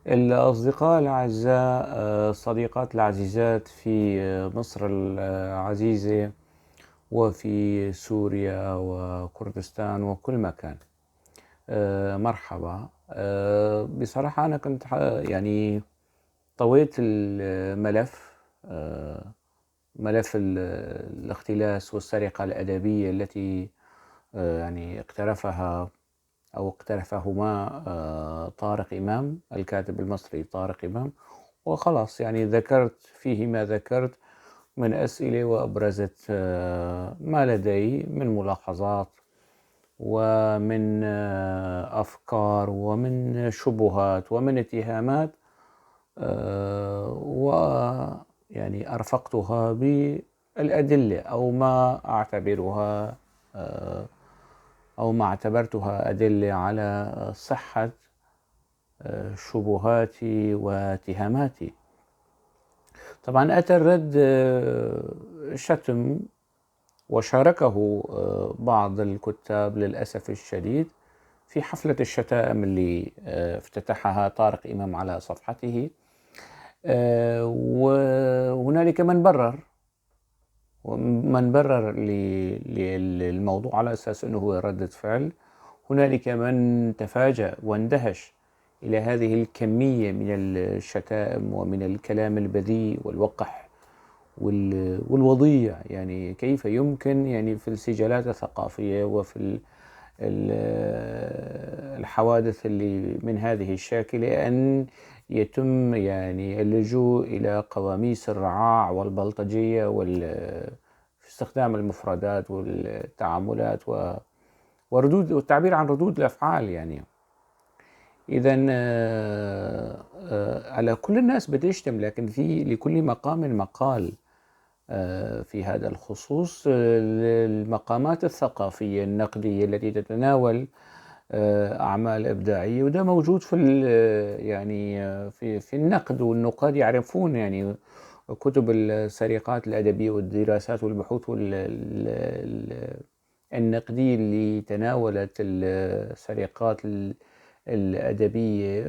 الأصدقاء الأعزاء، الصديقات العزيزات في مصر العزيزة وفي سوريا وكردستان وكل مكان، مرحبا. بصراحة أنا كنت يعني طويت الملف، ملف الاختلاس والسرقة الأدبية التي يعني اقترفها أو اقترفهما طارق إمام، الكاتب المصري طارق إمام، وخلاص يعني ذكرت فيه ما ذكرت من أسئلة وأبرزت ما لدي من ملاحظات ومن أفكار ومن شبهات ومن اتهامات، ويعني أرفقتها بالأدلة أو ما أعتبرها أو ما اعتبرتها أدلة على صحة شبهاتي واتهاماتي. طبعا أتى الرد شتم وشاركه بعض الكتاب للأسف الشديد في حفلة الشتائم اللي افتتحها طارق إمام على صفحته، وهنالك من برر، ومن برر للموضوع على أساس أنه هو ردة فعل، هنالك من تفاجأ واندهش إلى هذه الكمية من الشتائم ومن الكلام البذيء والوقح والوضيع. يعني كيف يمكن يعني في السجالات الثقافية وفي الحوادث اللي من هذه الشاكلة أن يتم يعني اللجوء إلى قواميس الرعاع والبلطجية واستخدام المفردات والتعاملات وردود والتعبير عن ردود الأفعال. يعني إذا على كل الناس بتشتم، لكن في لكل مقام مقال. في هذا الخصوص المقامات الثقافية النقدية التي تتناول أعمال إبداعية، وده موجود في يعني في النقد، والنقاد يعرفون يعني كتب السرقات الأدبية والدراسات والبحوث النقدية اللي تناولت السرقات الأدبية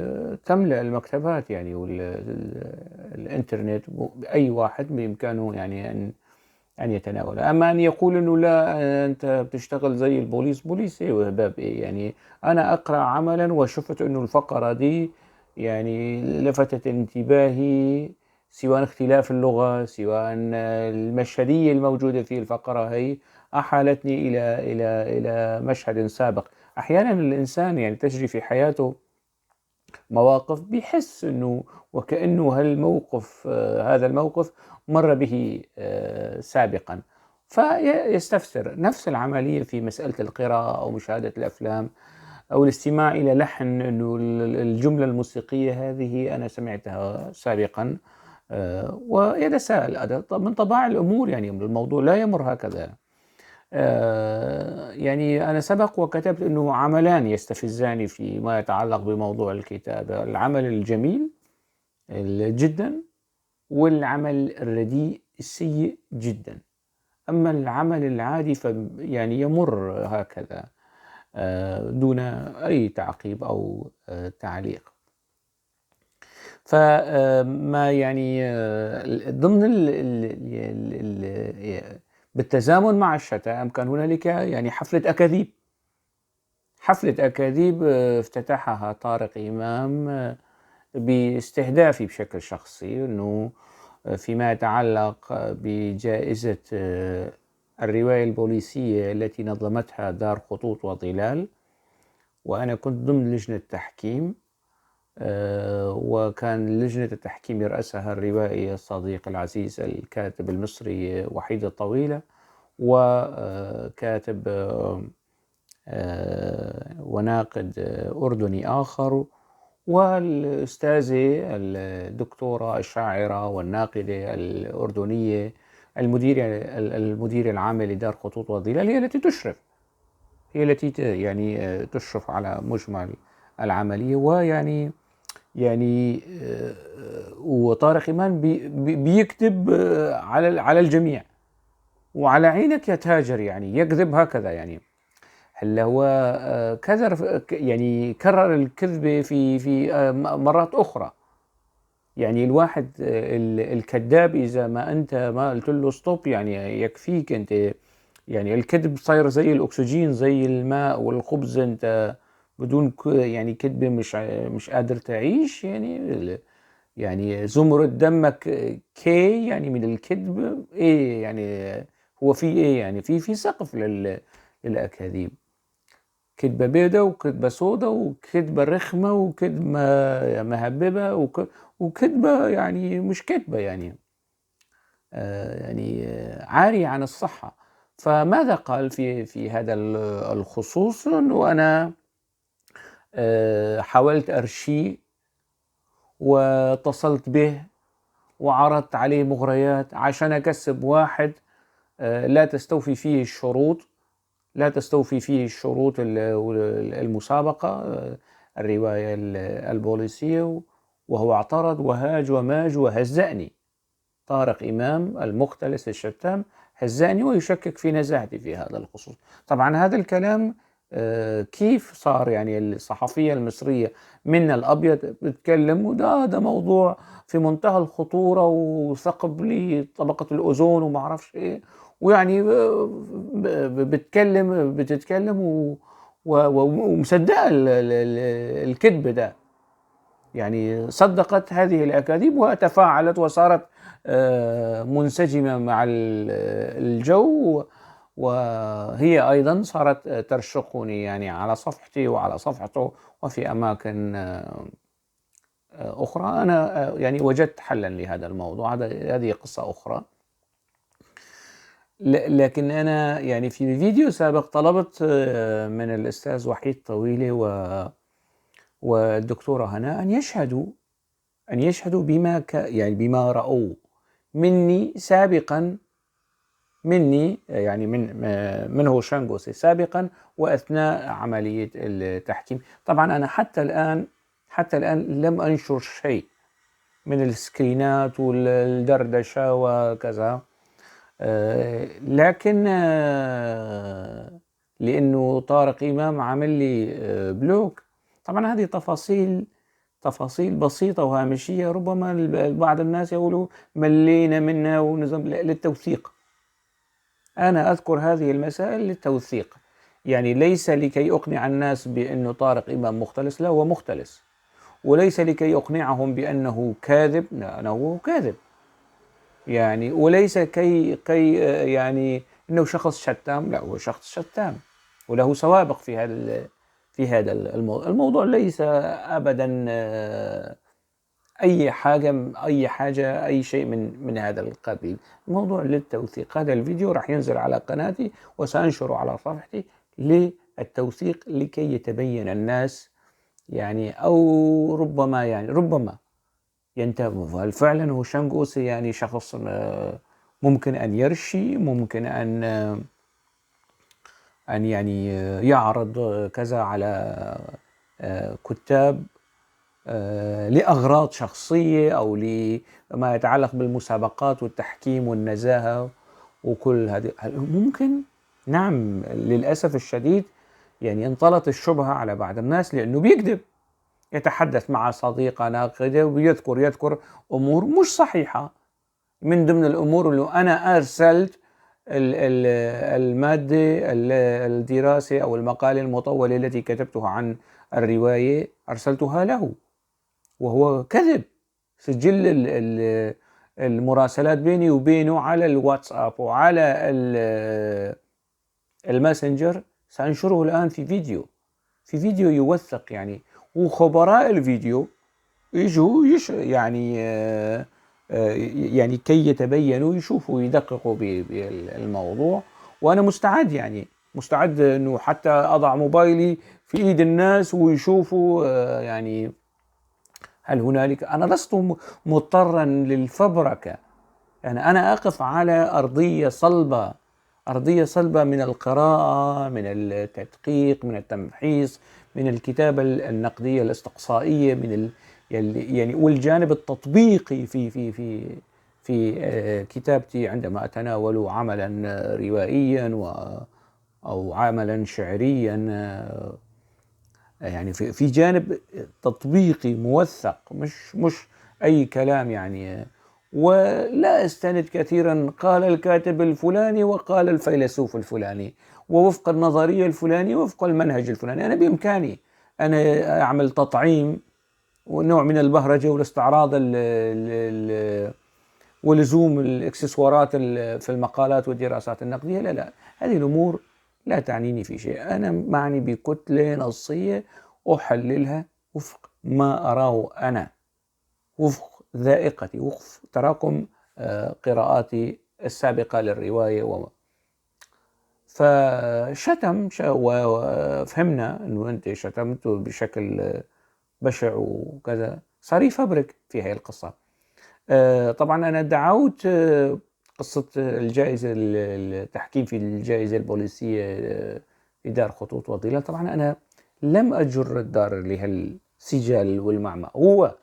تملأ المكتبات يعني والإنترنت، أي واحد بإمكانه يعني أن يتناولها. أما أن يقول أنه لا أنت بتشتغل زي البوليس، بوليس إيه وهباب إيه؟ يعني أنا أقرأ عملا وشفت أنه الفقرة دي يعني لفتت انتباهي، سواء اختلاف اللغة سواء المشهدية الموجودة في الفقرة هي أحالتني إلى إلى إلى مشهد سابق. أحيانا الإنسان يعني تجري في حياته مواقف بيحس أنه وكأنه هالموقف هذا الموقف مر به سابقا، فيستفسر. نفس العملية في مسألة القراءة أو مشاهدة الأفلام أو الاستماع إلى لحن، أنه الجملة الموسيقية هذه أنا سمعتها سابقا، ويتساءل. هذا من طباع الأمور، يعني الموضوع لا يمر هكذا. يعني أنا سبق وكتبت أنه عملان يستفزان فيما يتعلق بموضوع الكتابة: العمل الجميل جدا والعمل الرديء السيء جدا. أما العمل العادي يعني يمر هكذا دون أي تعقيب أو تعليق. فما يعني ضمن ال ال ال بالتزامن مع الشتائم كان هنالك يعني حفلة أكاذيب، حفلة أكاذيب افتتحها طارق إمام باستهدافي بشكل شخصي، أنه فيما يتعلق بجائزة الرواية البوليسية التي نظمتها دار خطوط وظلال، وأنا كنت ضمن لجنة تحكيم، وكان لجنة التحكيم يرأسها الروائي الصديق العزيز الكاتب المصري وحيد الطويلة، وكاتب وناقد أردني آخر، والأستاذة الدكتورة الشاعرة والناقدة الأردنية المديرة العامة لدار خطوط وظلال، هي التي تشرف، هي التي يعني تشرف على مجمل العملية. ويعني يعني وطارق إمام بيكتب على الجميع وعلى عينك يا تاجر، يعني يكذب هكذا. يعني هلا هو كذر، يعني كرر الكذبة في مرات أخرى. يعني الواحد الكذاب إذا ما أنت ما قلت له ستوب يعني يكفيك أنت، يعني الكذب صاير زي الأكسجين زي الماء والخبز، أنت بدون يعني كذبة مش قادر تعيش. يعني زمرة دمك كي يعني من الكذب إيه، يعني هو في إيه، يعني في سقف للأكاذيب، كذبة بيضة وكذبة سودة وكذبة رخمة وكذبة مهببة وكذبة يعني مش كذبة، يعني يعني عارية عن الصحة. فماذا قال في هذا الخصوص؟ أنه أنا حاولت أرشيه واتصلت به وعرضت عليه مغريات عشان أكسب واحد لا تستوفي فيه الشروط، لا تستوفي فيه الشروط المسابقة الرواية البوليسية، وهو اعترض وهاج وماج وهزأني. طارق إمام المختلس الشتام هزأني ويشكك في نزاهتي في هذا الخصوص. طبعا هذا الكلام كيف صار؟ يعني الصحفية المصرية من الأبيض بتتكلم، وده ده موضوع في منتهى الخطورة وثقب لطبقة الأوزون وما أعرفش إيه، ويعني بتتكلم ومصدقة الكذب ده، يعني صدقت هذه الأكاذيب وتفاعلت وصارت منسجمة مع الجو، وهي أيضا صارت ترشقني يعني على صفحتي وعلى صفحته وفي أماكن أخرى. أنا يعني وجدت حلا لهذا الموضوع، هذه قصة أخرى. لكن أنا يعني في فيديو سابق طلبت من الأستاذ وحيد طويلة والدكتورة هناء أن يشهدوا بما يعني بما رأوا مني سابقا، مني يعني من هوشانغوسي سابقا وأثناء عملية التحكيم. طبعا أنا حتى الآن لم أنشر شيء من السكرينات والدردشة وكذا، لكن لأنه طارق إمام عمل لي block. طبعا هذه تفاصيل بسيطة وهامشية، ربما بعض الناس يقولوا ملينا منها ونظام، للتوثيق. أنا أذكر هذه المسائل للتوثيق، يعني ليس لكي أقنع الناس بأنه طارق إمام مختلس، لا هو مختلس، وليس لكي أقنعهم بأنه كاذب، لا أنه هو كاذب، يعني وليس كي يعني أنه شخص شتام، لا هو شخص شتام وله سوابق في هذا الموضوع. ليس أبدا أي حاجة أي شيء من هذا القبيل. الموضوع للتوثيق. هذا الفيديو راح ينزل على قناتي وسأنشره على صفحتي للتوثيق لكي يتبين الناس، يعني أو ربما يعني ربما ينتبهوا هل فعلا هوشانغوسي يعني شخص ممكن أن يرشي، ممكن أن يعني يعرض كذا على كتاب لأغراض شخصية أو لما يتعلق بالمسابقات والتحكيم والنزاهة وكل هذه. ممكن؟ نعم، للأسف الشديد يعني انطلت الشبهة على بعض الناس لأنه بيكذب، يتحدث مع صديقة ناقدة ويذكر أمور مش صحيحة. من ضمن الأمور اللي أنا أرسلت المادة الدراسة أو المقالة المطولة التي كتبتها عن الرواية أرسلتها له وهو كذب. سجل المراسلات بيني وبينه على الواتساب وعلى الماسنجر، سأنشره الآن في فيديو يوثق يعني، وخبراء الفيديو يجوا يعني كي يتبينوا يشوفوا يدققوا بالموضوع. وأنا مستعد، يعني مستعد أنه حتى أضع موبايلي في إيد الناس ويشوفوا يعني هل هنالك. أنا لست مضطرا للفبركة، يعني أنا أقف على أرضية صلبة، أرضية صلبة من القراءة، من التدقيق، من التمحيص، من الكتابة النقدية الاستقصائية، من يعني والجانب التطبيقي في في في في كتابتي عندما أتناول عملا روائيا أو عملا شعريا، يعني في جانب تطبيقي موثق، مش أي كلام يعني. ولا استند كثيرا قال الكاتب الفلاني وقال الفيلسوف الفلاني ووفق النظرية الفلانية ووفق المنهج الفلاني. أنا بإمكاني أنا أعمل تطعيم ونوع من البهرجة والاستعراض ولزوم الإكسسوارات في المقالات والدراسات النقدية. لا لا، هذه الأمور لا تعنيني في شيء. أنا معني بكتلة نصية أحللها وفق ما أراه أنا، وفق ذائقتي، وفق تراكم قراءاتي السابقة للرواية. فشتم وفهمنا أنه أنت شتمت بشكل بشع وكذا، صار يفبرك في هاي القصة. طبعا أنا دعوت قصة الجائزة، التحكيم في الجائزة البوليسية لدار خطوط وظلال. طبعا أنا لم أجر الدار لهالسجال والمعمى، هو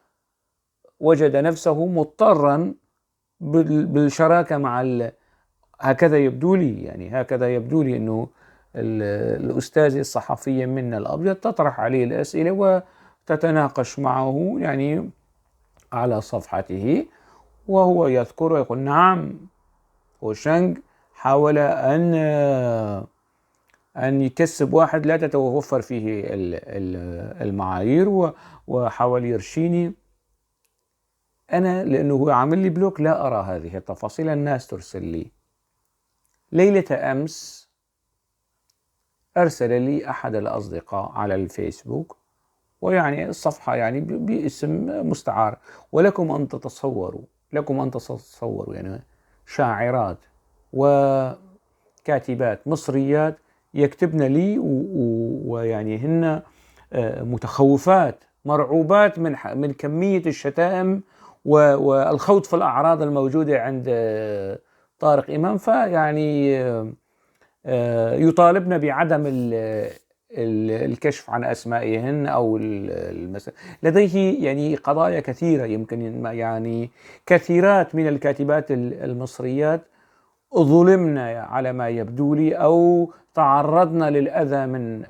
وجد نفسه مضطرا بالشراكة مع هكذا يبدو لي، يعني هكذا يبدو لي أنه الأستاذة الصحفية منى الأبيض تطرح عليه الأسئلة وتتناقش معه يعني على صفحته، وهو يذكر ويقول نعم هوشنج حاول أن يكسب واحد لا تتوفر فيه المعايير وحاول يرشيني أنا لأنه هو عامل لي block، لا أرى هذه التفاصيل، الناس ترسل لي. ليلة أمس أرسل لي أحد الأصدقاء على الفيسبوك، ويعني الصفحة يعني باسم مستعار، ولكم أن تتصوروا، لكم أن تتصوروا يعني شاعرات وكاتبات مصريات يكتبن لي ويعني هن متخوفات مرعوبات من كمية الشتائم والخوض في الأعراض الموجودة عند طارق إمام، فيعني يطالبنا بعدم الكشف عن أسمائهن أو المسألة. لديه يعني قضايا كثيرة، يمكن يعني كثيرات من الكاتبات المصريات ظلمنا على ما يبدو لي أو تعرضنا للأذى من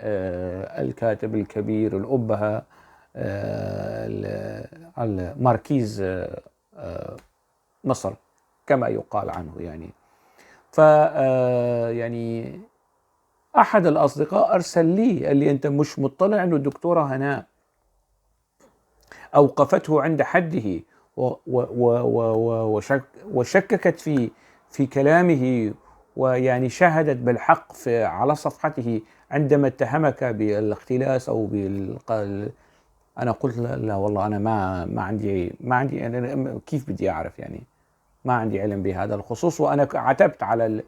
الكاتب الكبير الأبهة الماركيز مصر كما يقال عنه يعني. ف يعني أحد الأصدقاء أرسل لي قال لي أنت مش مطلع أنه الدكتورة هناء أوقفته عند حده وشككت في كلامه، ويعني شهدت بالحق على صفحته عندما اتهمك بالاختلاس أو بالقال. أنا قلت لا والله أنا ما عندي أنا كيف بدي أعرف يعني، ما عندي علم بهذا الخصوص. وأنا عتبت على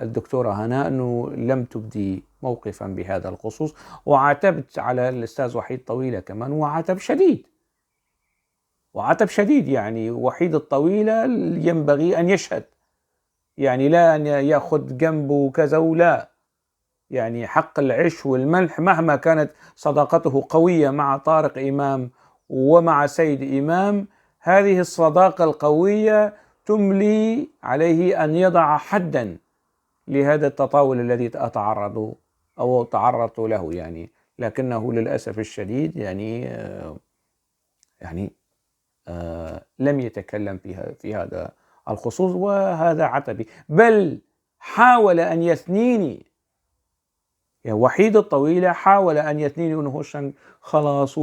الدكتورة هناء أنه لم تبدي موقفا بهذا الخصوص، وعتبت على الأستاذ وحيد طويلة كمان، وعتب شديد، وعتب شديد. يعني وحيد الطويلة ينبغي أن يشهد، يعني لا أن يأخذ جنبه كذا ولا، يعني حق العيش والملح مهما كانت صداقته قوية مع طارق إمام ومع سيد إمام، هذه الصداقة القوية تملي عليه أن يضع حدا لهذا التطاول الذي أتعرض أو تعرضت له يعني. لكنه للأسف الشديد يعني لم يتكلم في هذا الخصوص، وهذا عتبي. بل حاول أن يثنيني، يعني وحيد الطويلة حاول أن يثنيني أنه هوشنج خلاص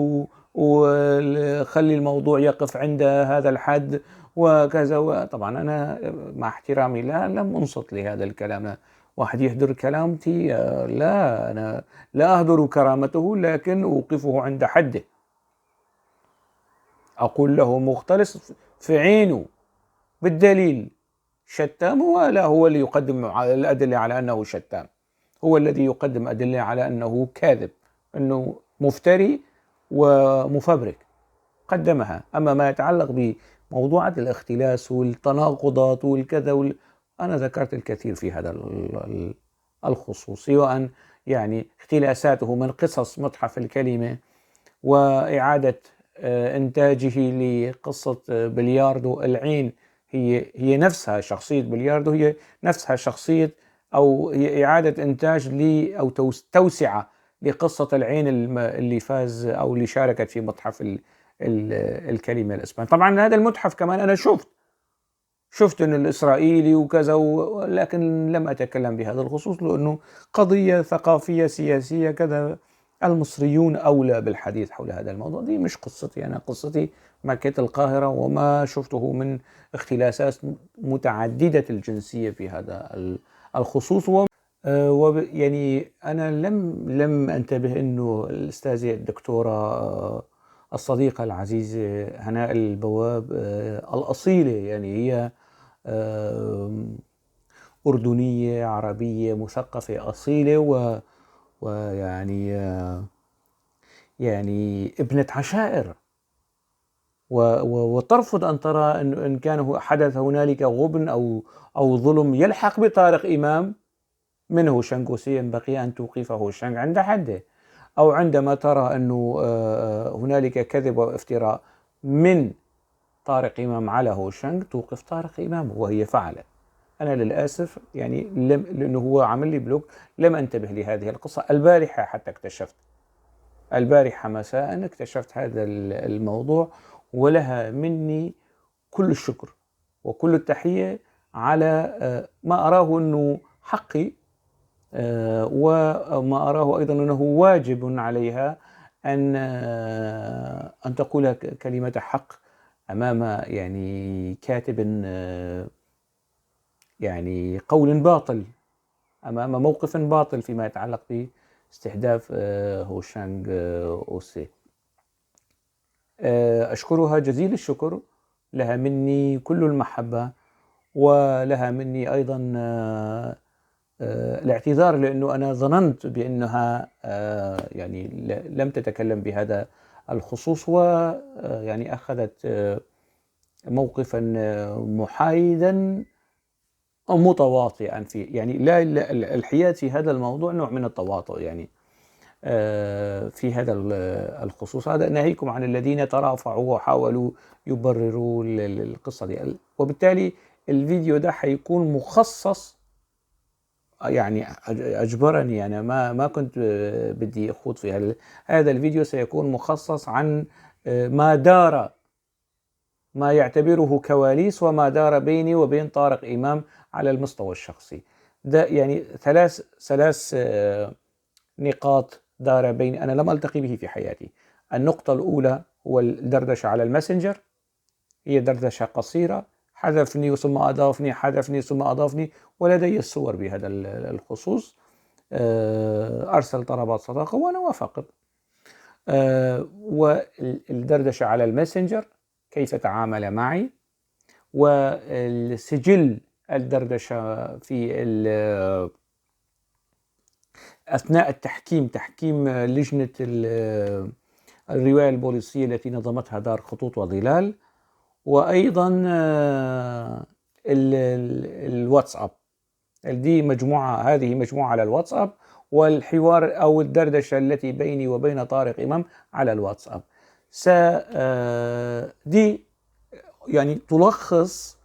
وخلي الموضوع يقف عند هذا الحد وكذا. طبعا أنا مع احترامي لا لم أنصت لهذا الكلام، واحد يهدر كلامتي لا، أنا لا أهدر كرامته لكن أوقفه عند حده، أقول له مختلس في عينه بالدليل شتام، ولا هو اللي يقدم الأدلة على أنه شتام، هو الذي يقدم أدلة على أنه كاذب، أنه مفتري ومفبرك قدمها. أما ما يتعلق بموضوعات الاختلاس والتناقضات والكذا أنا ذكرت الكثير في هذا الخصوص، سواء يعني اختلاساته من قصص متحف الكلمة وإعادة إنتاجه لقصة بلياردو العين، هي نفسها شخصية بلياردو، هي نفسها شخصية أو إعادة إنتاج أو توسعة لقصة العين اللي فاز أو اللي شاركت في متحف الكلمة الإسبانية. طبعا هذا المتحف كمان أنا شفت أنه الإسرائيلي وكذا، ولكن لم أتكلم بهذا الخصوص لأنه قضية ثقافية سياسية كذا، المصريون أولى بالحديث حول هذا الموضوع. دي مش قصتي أنا، قصتي ماكيت القاهرة وما شفته من اختلاسات متعددة الجنسية في هذا الخصوص. يعني أنا لم أنتبه أنه الأستاذة الدكتورة الصديقة العزيزة هناء البواب الأصيلة، يعني هي أردنية عربية مثقفة أصيلة ويعني يعني ابنة عشائر، وترفض أن ترى إن كان حدث هنالك غبن أو ظلم يلحق بطارق إمام منه هوشنك، ينبغي أن توقفه هوشنك عند حده، أو عندما ترى أنه هنالك كذب وافتراء من طارق إمام على هوشنك توقف طارق إمام، وهي فعلت. أنا للأسف يعني لأنه هو عمل لي block لم أنتبه لهذه القصة البارحة، حتى اكتشفت البارحة مساء اكتشفت هذا الموضوع، ولها مني كل الشكر وكل التحية على ما أراه أنه حقي، وما أراه أيضا أنه واجب عليها أن تقول كلمة حق أمام يعني كاتب يعني قول باطل، أمام موقف باطل فيما يتعلق باستهداف هوشانغ أوسي. أشكرها جزيل الشكر، لها مني كل المحبة، ولها مني أيضا الاعتذار لأنه أنا ظننت بأنها يعني لم تتكلم بهذا الخصوص، ويعني أخذت موقفا محايدا متواطئا في يعني لا الحياد في هذا الموضوع نوع من التواطؤ يعني في هذا الخصوص. هذا ناهيكم عن الذين ترافعوا وحاولوا يبرروا القصة دي، وبالتالي الفيديو ده حيكون مخصص، يعني أجبرني أنا ما كنت بدي أخوض في هذا الفيديو، سيكون مخصص عن ما دار، ما يعتبره كواليس وما دار بيني وبين طارق إمام على المستوى الشخصي. ده يعني ثلاث نقاط دار بيني، أنا لم ألتقي به في حياتي. النقطة الأولى هو الدردشة على الماسنجر، هي دردشة قصيرة، حذفني ثم أضافني، حذفني ثم أضافني، ولدي الصور بهذا الخصوص. أرسل طلبات صداقة وأنا وافقت. والدردشة على الماسنجر كيف تعامل معي، والسجل الدردشة في أثناء التحكيم، تحكيم لجنة الرواية البوليسية التي نظمتها دار خطوط وظلال، وأيضا الواتساب. دي مجموعة، هذه مجموعة على الواتساب، والحوار أو الدردشة التي بيني وبين طارق إمام على الواتساب. دي يعني تلخص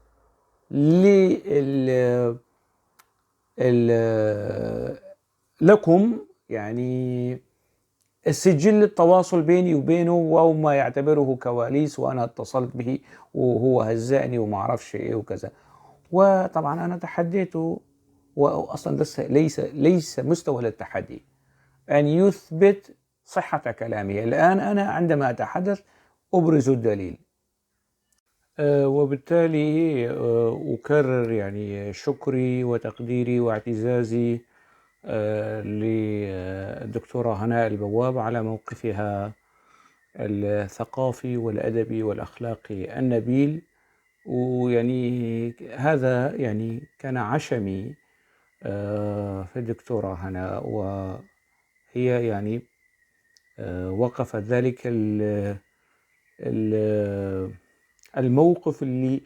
لكم يعني السجل التواصل بيني وبينه وما يعتبره كواليس، وأنا اتصلت به وهو هزأني وما أعرفش إيه وكذا. وطبعا أنا تحديته، وأصلا ليس مستوى للتحدي أن يثبت صحة كلامه. الآن أنا عندما أتحدث أبرز الدليل، وبالتالي أكرر يعني شكري وتقديري واعتزازي للدكتورة هناء البواب على موقفها الثقافي والأدبي والأخلاقي النبيل. ويعني هذا يعني كان عشمي في الدكتورة هناء، وهي يعني وقفت ذلك الموقف اللي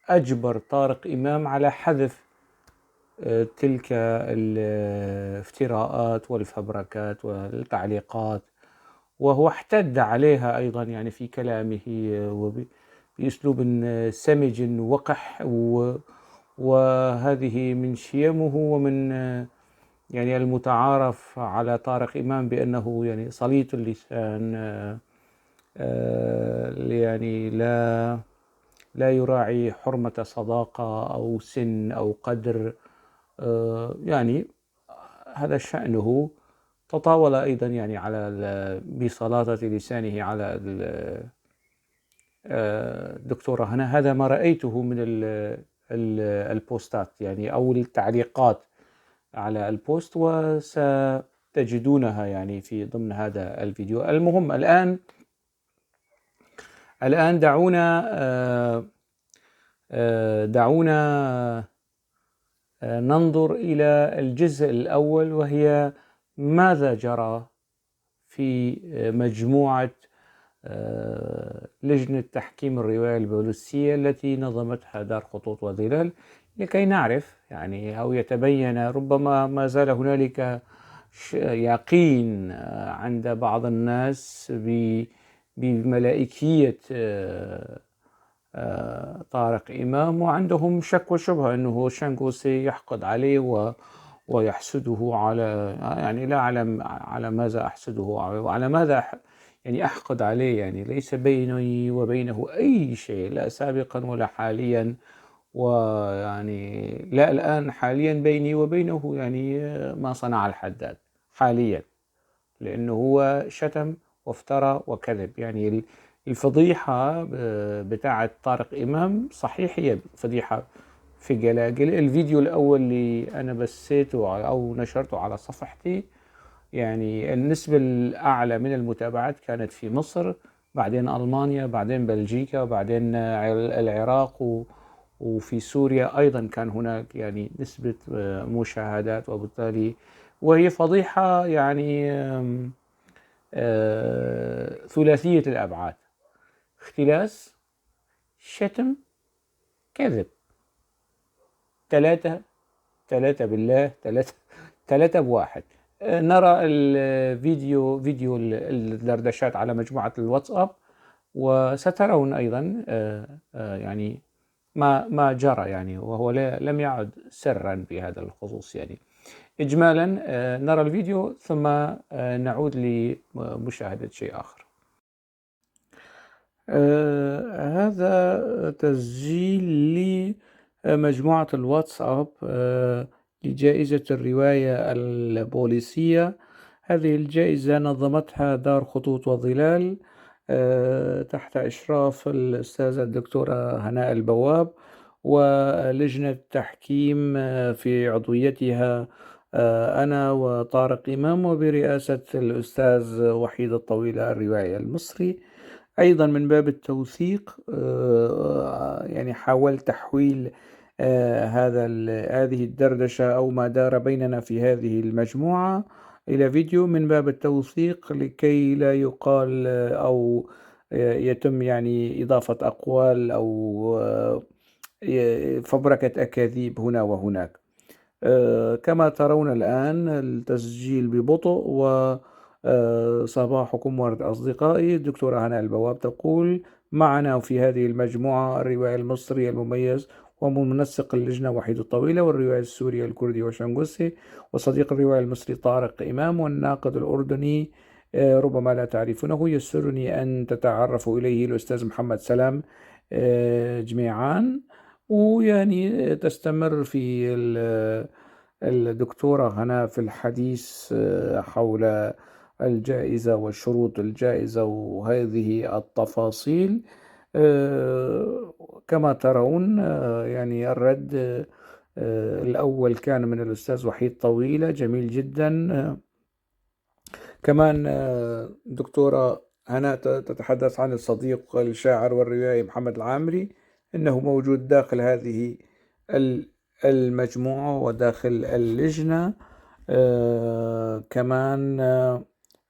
أجبر طارق إمام على حذف تلك الافتراءات والفبركات والتعليقات، وهو احتد عليها أيضا يعني في كلامه وبأسلوب سمج وقح وهذه من شيمه ومن يعني المتعارف على طارق إمام بأنه يعني سليط اللسان، يعني لا يراعي حرمة صداقة أو سن أو قدر، يعني هذا شأنه. تطاول أيضا يعني على بسلاطة لسانه على الدكتورة هنا. هذا ما رأيته من البوستات يعني أو التعليقات على البوست، وستجدونها يعني في ضمن هذا الفيديو. المهم الآن دعونا ننظر إلى الجزء الأول، وهي ماذا جرى في مجموعة لجنة تحكيم الرواية البوليسية التي نظمتها دار خطوط وظلال، لكي نعرف يعني أو يتبين ربما ما زال هنالك يقين عند بعض الناس بملائكية طارق إمام، وعندهم شك وشبهة أنه شانغوسي يحقد عليه ويحسده على، يعني لا أعلم على ماذا أحسده وعلى ماذا يعني أحقد عليه، يعني ليس بيني وبينه أي شيء، لا سابقا ولا حاليا، ويعني لا الآن حاليا بيني وبينه يعني ما صنع الحداد حاليا، لأنه هو شتم وافترى وكذب. يعني الفضيحة بتاعة طارق إمام صحيح هي فضيحة في جلاجل. الفيديو الأول اللي أنا بثيته أو نشرته على صفحتي، يعني النسبة الأعلى من المتابعات كانت في مصر، بعدين ألمانيا، بعدين بلجيكا، بعدين العراق، وفي سوريا أيضا كان هناك يعني نسبة مشاهدات، وبالتالي وهي فضيحة يعني ثلاثية الأبعاد: اختلاس، شتم، كذب. ثلاثة بالله، ثلاثة بواحد. نرى الفيديو، فيديو الدردشات على مجموعة الواتساب، وسترون أيضا يعني ما جرى، يعني وهو لم يعد سرا في هذا الخصوص. يعني إجمالا نرى الفيديو ثم نعود لمشاهدة شيء آخر. هذا تسجيل لمجموعة الواتساب لجائزة الرواية البوليسية. هذه الجائزة نظمتها دار خطوط وظلال تحت إشراف الأستاذة الدكتورة هناء البواب، ولجنة تحكيم في عضويتها أنا وطارق إمام، وبرئاسة الأستاذ وحيد الطويلة الرواية المصري. أيضا من باب التوثيق يعني حاولت تحويل هذه الدردشة أو ما دار بيننا في هذه المجموعة إلى فيديو من باب التوثيق، لكي لا يقال أو يتم يعني إضافة أقوال أو فبركة أكاذيب هنا وهناك. كما ترون الآن التسجيل ببطء. وصباحكم ورد أصدقائي. الدكتورة هناء البواب تقول: معنا في هذه المجموعة الرواية المصري المميز ومنسق اللجنة وحيد الطويلة، والرواية السورية الكردي وشنغوسي، وصديق الرواية المصري طارق إمام، والناقد الأردني ربما لا تعرفونه، يسرني أن تتعرفوا إليه، الأستاذ محمد سلام جميعان. ويعني تستمر في الدكتورة هنا في الحديث حول الجائزة وشروط الجائزة وهذه التفاصيل. كما ترون يعني الرد الأول كان من الأستاذ وحيد طويلة، جميل جدا. كمان دكتورة هنا تتحدث عن الصديق الشاعر والروائي محمد العامري، إنه موجود داخل هذه المجموعة وداخل اللجنة. كمان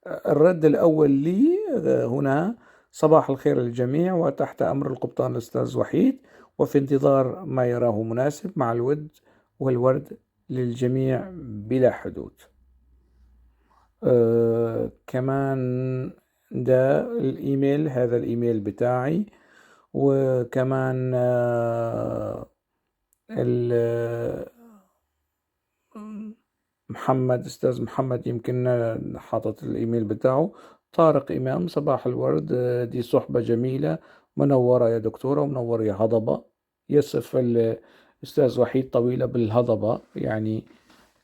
الرد الأول لي هنا: صباح الخير للجميع، وتحت أمر القبطان الأستاذ وحيد، وفي انتظار ما يراه مناسب، مع الود والورد للجميع بلا حدود. كمان ده الإيميل، هذا الإيميل بتاعي. وكمان محمد، أستاذ محمد يمكن حاطط الإيميل بتاعه. طارق إمام، صباح الورد، دي صحبة جميلة، منورة يا دكتورة ومنور يا هضبة. يصف الأستاذ وحيد طويلة بالهضبة، يعني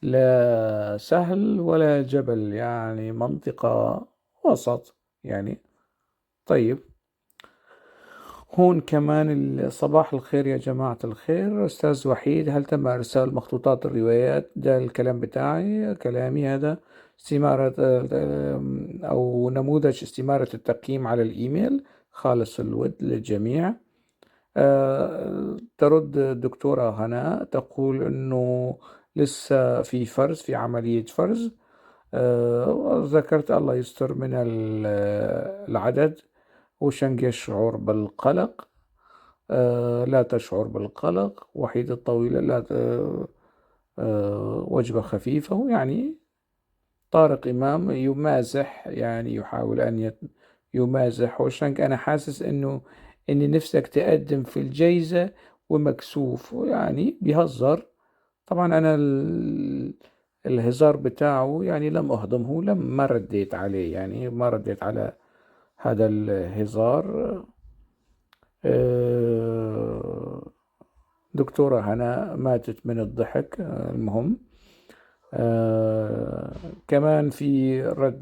لا سهل ولا جبل، يعني منطقة وسط يعني. طيب هون كمان صباح الخير يا جماعة الخير. أستاذ وحيد، هل تم إرسال مخطوطات الروايات؟ ده الكلام بتاعي، كلامي هذا. استمارة أو نموذج استمارة التقييم على الإيميل. خالص الود للجميع. ترد الدكتورة هناء تقول أنه لسه في فرز، في عملية فرز. ذكرت الله يستر من العدد. وشنق يشعر بالقلق. لا تشعر بالقلق. وحيد الطويلة لا وجبة خفيفة. طارق إمام يمازح، يعني يحاول أن يمازح. وشنق أنا حاسس إن نفسك تقدم في الجايزة ومكسوف، بيهزر. طبعا أنا الهزار بتاعه لم أهضمه، لم ما رديت عليه، يعني ما رديت على هذا الهزار. دكتورة هنا ماتت من الضحك. المهم كمان في رد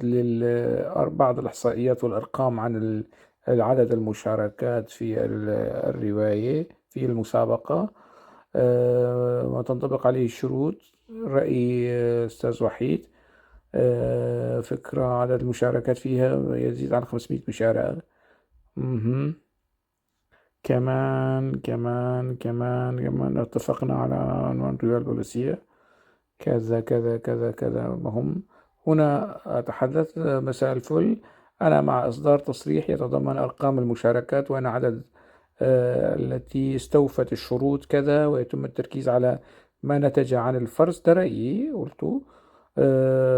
بعض الإحصائيات والأرقام عن العدد المشاركات في الرواية في المسابقة. ما تنطبق عليه الشروط. رأي، أستاذ وحيد، فكرة عدد المشاركات فيها يزيد عن 500 مشاركة. كمان، كمان، كمان، كمان اتفقنا على عنوان الرواية البوليسية كذا كذا كذا كذا. المهم هنا أتحدث. مساء الفل، أنا مع إصدار تصريح يتضمن أرقام المشاركات وأن عدد، التي استوفت الشروط كذا، ويتم التركيز على ما نتج عن الفرز. ده رأيي قلته.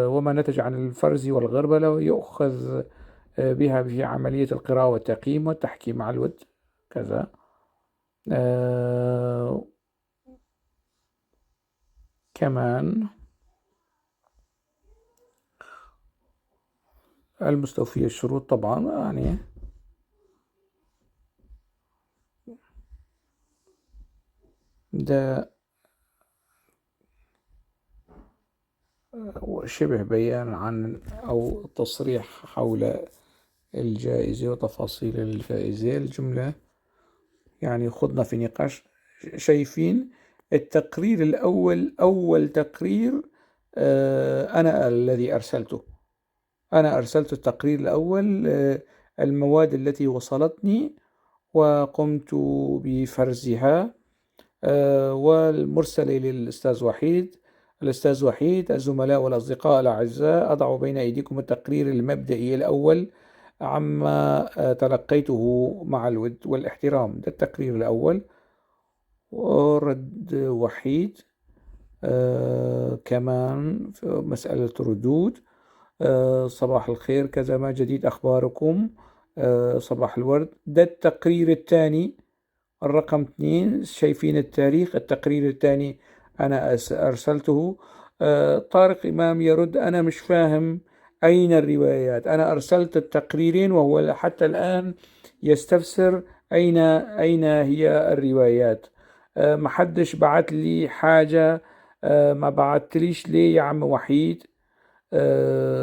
وما نتج عن الفرز والغربلة يؤخذ، بها في عملية القراءة والتقييم والتحكيم على الود كذا. كمان المستوفية الشروط طبعا، ده شبه بيان عن أو تصريح حول الجائزة وتفاصيل الجائزة. الجملة خضنا في نقاش. شايفين التقرير الأول، أول تقرير، أنا الذي أرسلته، أنا أرسلت التقرير الأول، المواد التي وصلتني وقمت بفرزها، والمرسلة للأستاذ وحيد. الأستاذ وحيد، الزملاء والأصدقاء الأعزاء، أضع بين أيديكم التقرير المبدئي الأول عما، تلقيته مع الود والاحترام. ده التقرير الأول. ورد وحيد، كمان في مسألة ردود. صباح الخير كذا، ما جديد أخباركم؟ صباح الورد. ده التقرير الثاني الرقم 2، شايفين التاريخ، التقرير الثاني أنا أرسلته. طارق إمام يرد أنا مش فاهم أين الروايات، أنا أرسلت التقريرين وهو حتى الآن يستفسر أين هي الروايات. ما حدش بعت لي حاجة، ما بعتليش ليه يا عم وحيد؟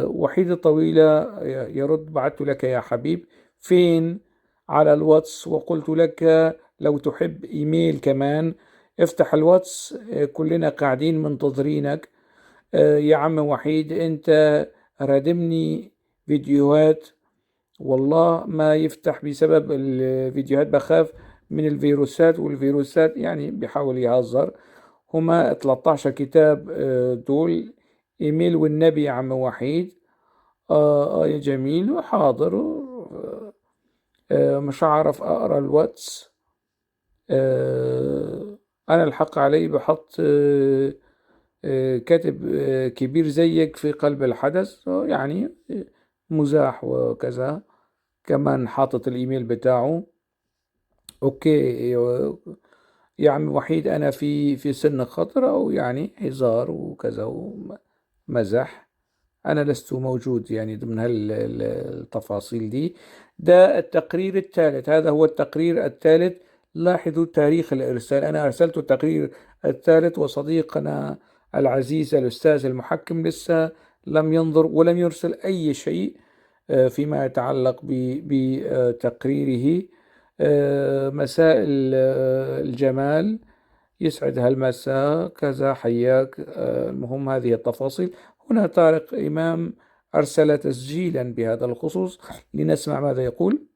وحيد الطويلة يرد بعت لك يا حبيب فين؟ على الواتس، وقلت لك لو تحب إيميل كمان، افتح الواتس، كلنا قاعدين منتظرينك. يا عم وحيد انت رادمني فيديوهات، والله ما يفتح بسبب الفيديوهات، بخاف من الفيروسات والفيروسات، بيحاول يهزر. هما 13 كتاب، دول. ايميل والنبي يا عم وحيد. يا جميل، حاضر. مش عارف اقرا الواتس. انا الحق علي بحط، كاتب، كبير زيك في قلب الحدث، مزاح وكذا. كمان حاطط الايميل بتاعه. اوكي يا عم وحيد أنا في سن خطر، أو يعني هزار وكذا ومزح، أنا لست موجود يعني ضمن التفاصيل دي. ده التقرير الثالث، هذا هو التقرير الثالث. لاحظوا تاريخ الإرسال، أنا أرسلت التقرير الثالث وصديقنا العزيز الأستاذ المحكم لسه لم ينظر ولم يرسل أي شيء فيما يتعلق بتقريره. مساء الجمال، يسعد هالمساء كذا، حياك. المهم هذه التفاصيل. هنا طارق إمام أرسل تسجيلا بهذا الخصوص، لنسمع ماذا يقول.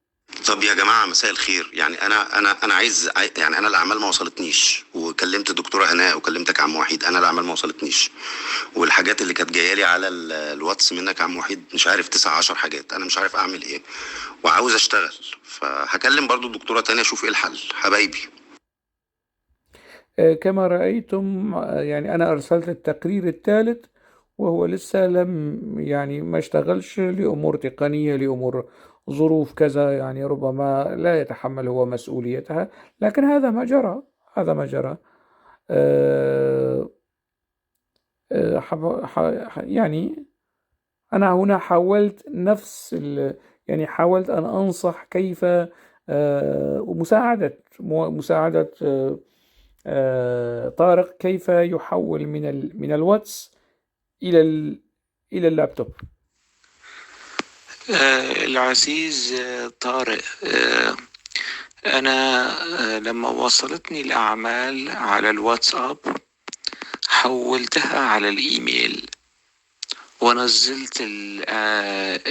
طب يا جماعة مساء الخير، يعني أنا أنا أنا عايز يعني أنا الأعمال ما وصلتنيش، وكلمت الدكتورة هناء وكلمتك عم وحيد، أنا الأعمال ما وصلتنيش، والحاجات اللي كانت جاية لي على الواتس منك يا عم وحيد مش عارف 19 حاجات، أنا مش عارف أعمل إيه وعاوز أشتغل، فهكلم برضو الدكتورة تاني أشوف إيه الحل حبايبي. كما رأيتم، أنا أرسلت التقرير الثالث وهو لسه لم يعني ما اشتغلش لأمور تقنية، لأمور ظروف كذا، ربما لا يتحمل هو مسؤوليتها، لكن هذا ما جرى، هذا ما جرى. أنا هنا حاولت نفس ال-، يعني حاولت أن أنصح كيف، مساعدة، طارق كيف يحول من الواتس إلى اللابتوب. العزيز، طارق، أنا، لما وصلتني الأعمال على الواتساب حولتها على الإيميل ونزلت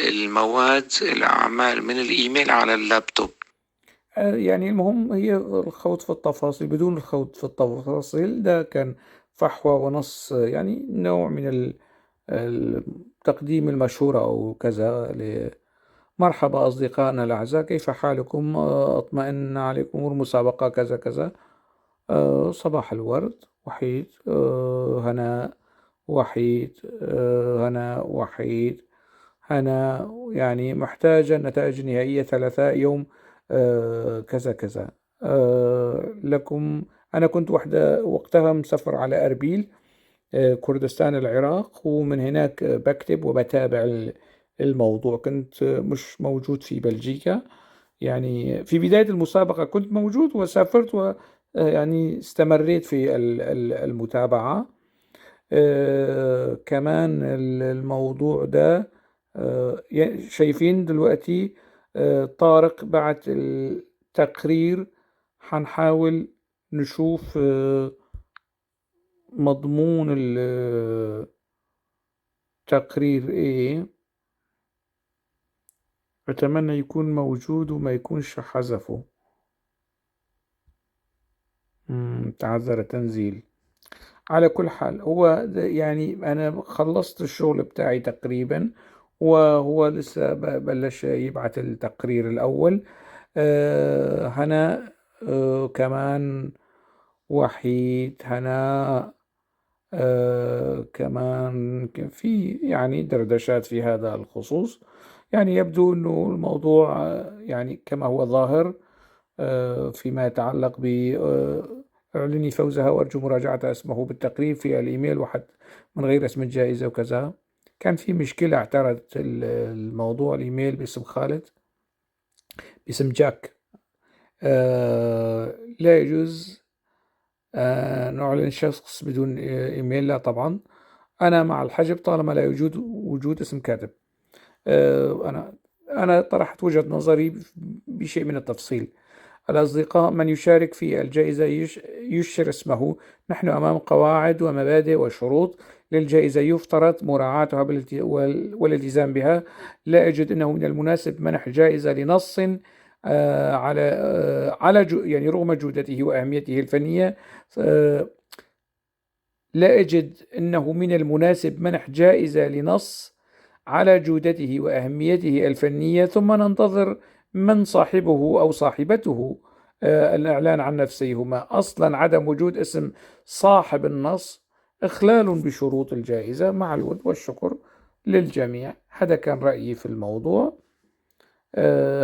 المواد الأعمال من الإيميل على اللابتوب. المهم هي الخوض في التفاصيل، بدون الخوض في التفاصيل ده كان فحوى ونص، نوع من تقديم المشورة أو كذا. مرحبا أصدقائنا الأعزاء، كيف حالكم؟ أطمئن عليكم، المسابقة كذا كذا. صباح الورد وحيد، هناء وحيد، هناء وحيد، هناء محتاجة النتائج النهائية 3 يوم، كذا كذا. لكم أنا كنت وحدة وقتها مسافر على أربيل، كردستان العراق، ومن هناك بكتب وبتابع الموضوع. كنت مش موجود في بلجيكا، في بداية المسابقة كنت موجود وسافرت و، استمريت في المتابعة. كمان الموضوع ده، شايفين دلوقتي، طارق بعت التقرير، هنحاول نشوف، مضمون التقرير ايه. أتمنى يكون موجود وما يكونش حذفه. تعذر التنزيل. على كل حال هو أنا خلصت الشغل بتاعي تقريبا، وهو لسه بلش يبعث التقرير الأول. هنا، كمان وحيد، هنا، كمان في دردشات في هذا الخصوص. يبدو أنه الموضوع، كما هو ظاهر، فيما يتعلق ب، اعلني فوزها وأرجو مراجعة اسمه بالتقريب في الإيميل وحتى من غير اسم الجائزة وكذا. كان في مشكلة، اعترضت الموضوع الإيميل باسم خالد، باسم جاك. لا يجوز، نعلن شخص بدون إيميل، لا طبعا أنا مع الحجب طالما لا يوجد وجود اسم كاتب. أنا طرحت وجهة نظري بشيء من التفصيل. الأصدقاء من يشارك في الجائزة يشر اسمه. نحن أمام قواعد ومبادئ وشروط للجائزة يفترض مراعاتها والالتزام بها. لا أجد أنه من المناسب منح جائزة لنص، على رغم جودته وأهميته الفنية. لا أجد أنه من المناسب منح جائزة لنص على جودته وأهميته الفنية ثم ننتظر من صاحبه أو صاحبته، الإعلان عن نفسيهما. أصلا عدم وجود اسم صاحب النص إخلال بشروط الجائزة. مع الود والشكر للجميع. هذا كان رأيي في الموضوع.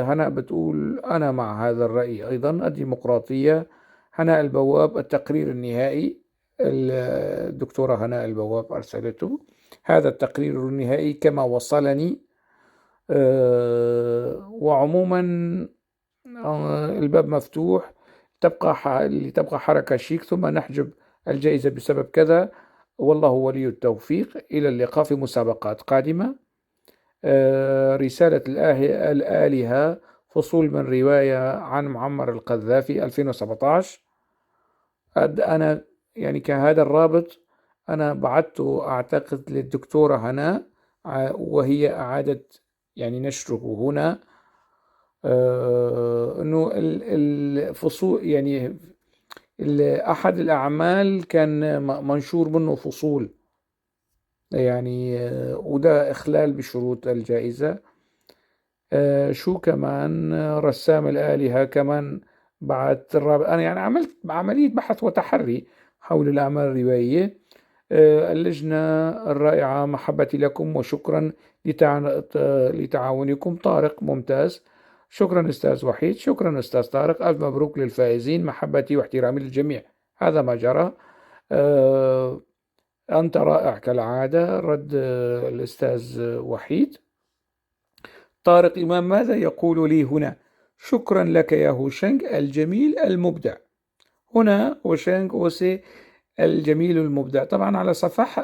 هناء بتقول أنا مع هذا الرأي أيضا. الديمقراطية هناء البواب التقرير النهائي، الدكتورة هناء البواب أرسلته، هذا التقرير النهائي كما وصلني. وعموما الباب مفتوح، تبقى حركة شيك، ثم نحجب الجائزة بسبب كذا، والله ولي التوفيق. إلى اللقاء في مسابقات قادمة. رسالة الآلهة، فصول من رواية عن معمر القذافي 2017. أنا كهذا الرابط أنا بعته أعتقد للدكتورة هناء، وهي أعادت نشره هنا. إنه الفصول أحد الأعمال كان منشور منه فصول، وده إخلال بشروط الجائزة. شو كمان رسام الآلهة كمان بعت الرابط. أنا عملت عملية بحث وتحري حول الأعمال الروائية. اللجنة الرائعة، محبتي لكم وشكرا لتعاونكم. طارق ممتاز، شكرا أستاذ وحيد، شكرا أستاذ طارق، ألف مبروك للفائزين، محبتي واحترامي للجميع. هذا ما جرى. أنت رائع كالعادة، رد الأستاذ وحيد. طارق إمام ماذا يقول لي هنا؟ شكرا لك يا هوشنج الجميل المبدع. هنا هوشنج أوسي الجميل المبدع، طبعا على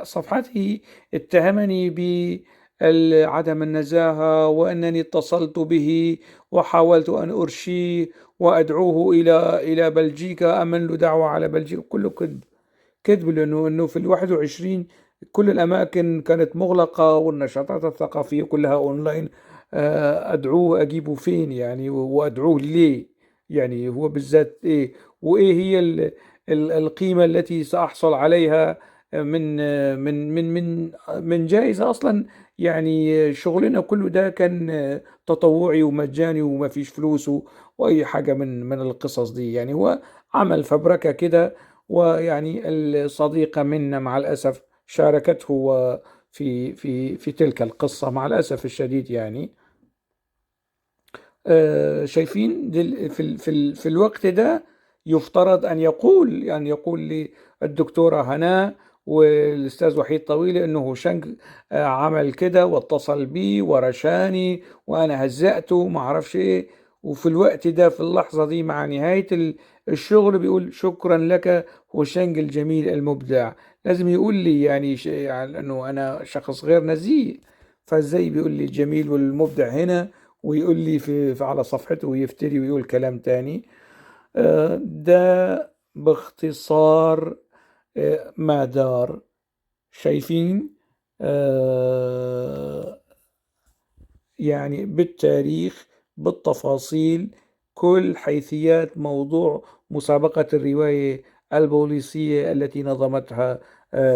صفحته اتهمني بعدم النزاهة وأنني اتصلت به وحاولت أن أرشيه وأدعوه إلى بلجيكا، أمن له دعوة على بلجيكا. كله كذب كذب، لأنه في الواحد وعشرين كل الأماكن كانت مغلقة والنشاطات الثقافية كلها أونلاين. أدعوه أجيبه فين وأدعوه ليه هو بالذات إيه، وإيه هي القيمة التي سأحصل عليها من جائزة أصلا؟ شغلنا كله ده كان تطوعي ومجاني وما فيش فلوس وأي حاجة من القصص دي. هو عمل فبركة كده، ويعني الصديقة منا مع الأسف شاركته في تلك القصة مع الأسف الشديد. شايفين في الوقت ده يفترض أن يقول للدكتورة هناء والأستاذ وحيد طويل إنه هوشنج عمل كده واتصل بي ورشاني وأنا هزأته وما أعرفش إيه، وفي الوقت ده في اللحظة دي مع نهاية الشغل بيقول شكرا لك هوشنج الجميل المبدع. لازم يقول لي إنه أنا شخص غير نزيه، فإزاي بيقول لي الجميل والمبدع هنا ويقول لي على صفحته ويفتري ويقول كلام تاني؟ ده باختصار ما دار. شايفين بالتاريخ بالتفاصيل كل حيثيات موضوع مسابقة الرواية البوليسية التي نظمتها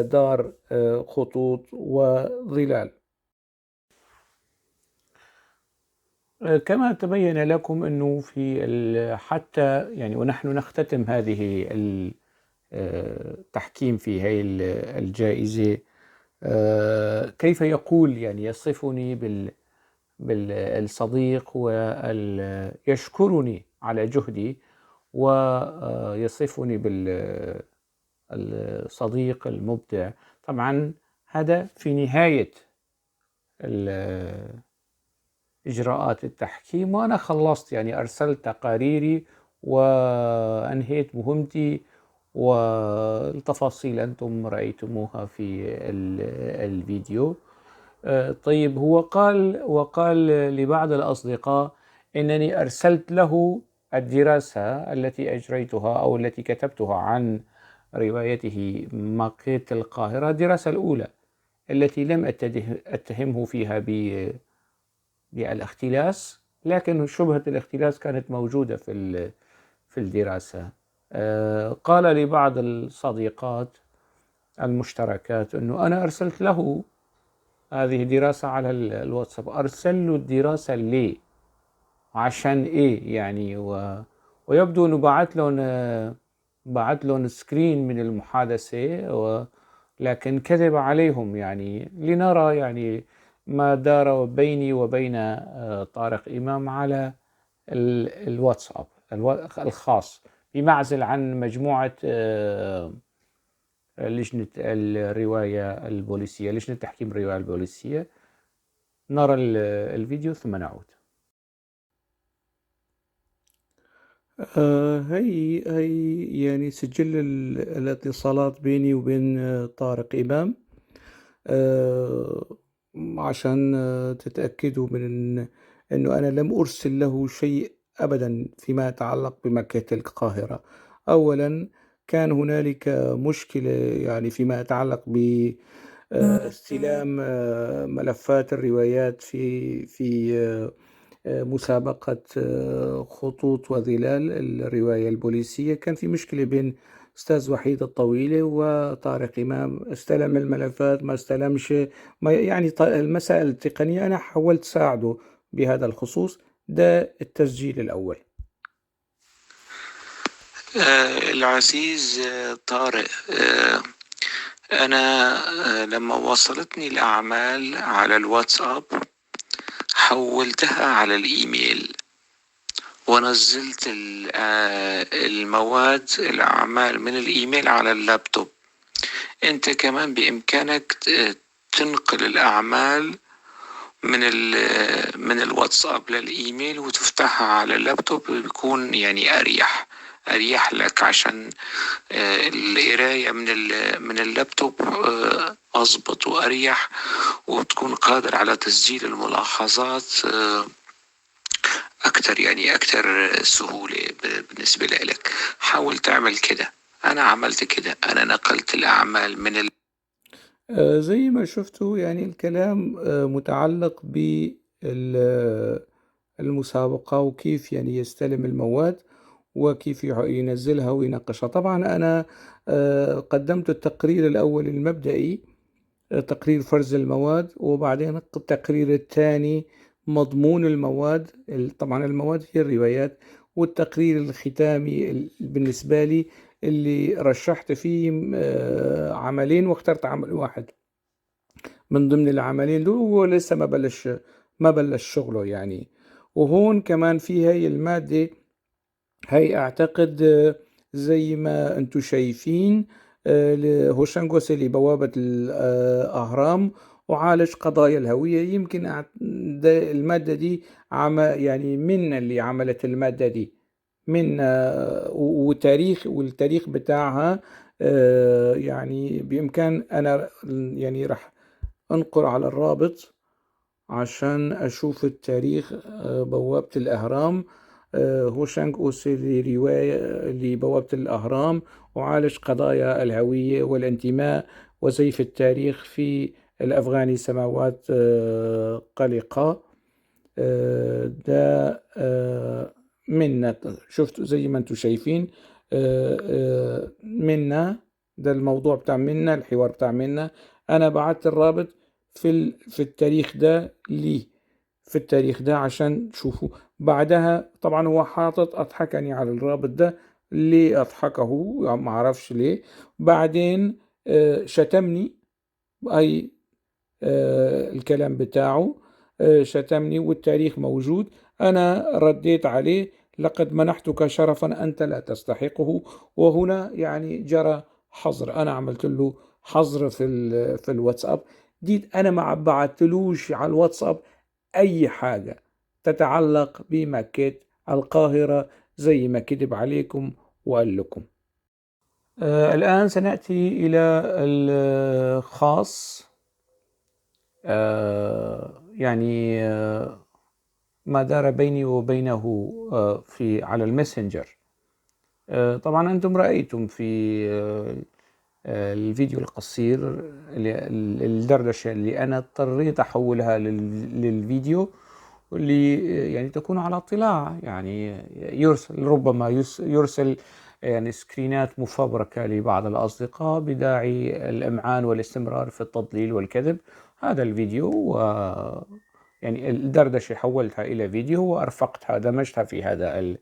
دار خطوط وظلال. كما تبين لكم أنه في حتى ونحن نختتم هذه التحكيم في هذه الجائزة، كيف يقول يصفني بالصديق ويشكرني على جهدي ويصفني بالصديق المبدع. طبعا هذا في نهاية إجراءات التحكيم، وأنا خلصت أرسلت تقاريري وأنهيت مهمتي، والتفاصيل أنتم رأيتموها في الفيديو. هو وقال لبعض الأصدقاء إنني أرسلت له الدراسة التي أجريتها أو التي كتبتها عن روايته ماقيت القاهرة، الدراسة الأولى التي لم أتهمه فيها بالاختلاس، لكن شبهة الاختلاس كانت موجودة في الدراسة. قال لبعض الصديقات المشتركات أنه أنا أرسلت له هذه الدراسة على الواتساب. أرسل له الدراسة ليه؟ عشان إيه يعني؟ ويبدو أنه بعت لهم سكرين من المحادثة، لكن كذب عليهم. لنرى ما دار بيني وبين طارق إمام على الواتساب الخاص بمعزل عن مجموعة لجنة الرواية البوليسية، لجنة تحكيم الرواية البوليسية. نرى الفيديو ثم نعود. هي يعني سجل الاتصالات بيني وبين طارق إمام، عشان تتأكدوا من أنه أنا لم أرسل له شيء أبدا فيما يتعلق بماكيت القاهرة. أولا كان هنالك مشكلة فيما يتعلق ب استلام ملفات الروايات في مسابقة خطوط وظلال الرواية البوليسية. كان في مشكلة بين أستاذ وحيد الطويلة وطارق إمام، استلم الملفات ما استلمش، ما يعني المسائل التقنية أنا حاولت ساعده بهذا الخصوص. ده التسجيل الأول. العزيز طارق، أنا لما وصلتني الأعمال على الواتساب حولتها على الإيميل ونزلت المواد الأعمال من الإيميل على اللابتوب. أنت كمان بإمكانك تنقل الأعمال من الواتساب للإيميل وتفتحها على اللابتوب، بيكون أريح لك عشان القراية من اللابتوب، أضبط وأريح، وتكون قادر على تسجيل الملاحظات، أكتر، أكتر سهولة بالنسبة لك. حاول تعمل كده، أنا عملت كده، أنا نقلت الأعمال من زي ما شفتوا الكلام متعلق بالمسابقة وكيف يستلم المواد وكيف ينزلها ويناقشها. طبعا أنا قدمت التقرير الأول المبدئي، تقرير فرز المواد، وبعدين التقرير الثاني مضمون المواد، طبعا المواد هي الروايات، والتقرير الختامي بالنسبة لي اللي رشحت فيه عملين واخترت عمل واحد من ضمن العملين دول، وهو لسه ما بلش شغله. وهون كمان في هاي المادة، هاي أعتقد، زي ما انتو شايفين، لهوشانغ أوسي لبوابة الأهرام وعالج قضايا الهوية. يمكن ده المادة دي من اللي عملت المادة دي من، والتاريخ بتاعها، بإمكان أنا راح أنقر على الرابط عشان أشوف التاريخ. بوابة الأهرام، هوشانغ أوسي لرواية لبوابة الأهرام وعالج قضايا الهوية والانتماء وزيف التاريخ في الأفغاني سماوات، قلقة. ده، منا، شفتوا زي ما انتم شايفين، منا، ده الموضوع بتاع منا، الحوار بتاع منا. أنا بعت الرابط في التاريخ ده ليه، في التاريخ ده عشان تشوفوا. بعدها طبعا هو حاطط أضحكني على الرابط ده، ليه أضحكه ما أعرفش ليه. بعدين، شتمني، أي، الكلام بتاعه، شتمني والتاريخ موجود. أنا رديت عليه لقد منحتك شرفا أنت لا تستحقه، وهنا جرى حظر. أنا عملت له حظر في الواتساب. دي أنا ما بعتلوش على الواتساب أي حاجة تتعلق بماكيت القاهرة زي ما كذب عليكم وقال لكم. الآن سنأتي إلى الخاص، ما دار بيني وبينه، على الماسنجر. طبعا أنتم رأيتم في، الفيديو القصير الدردشة اللي أنا اضطريت أحولها للفيديو اللي تكون على اطلاع، يرسل، ربما يرسل سكرينات مفبركة لبعض الأصدقاء بداعي الإمعان والاستمرار في التضليل والكذب. هذا الفيديو الدردشة حولتها إلى فيديو وأرفقتها، دمجتها في هذا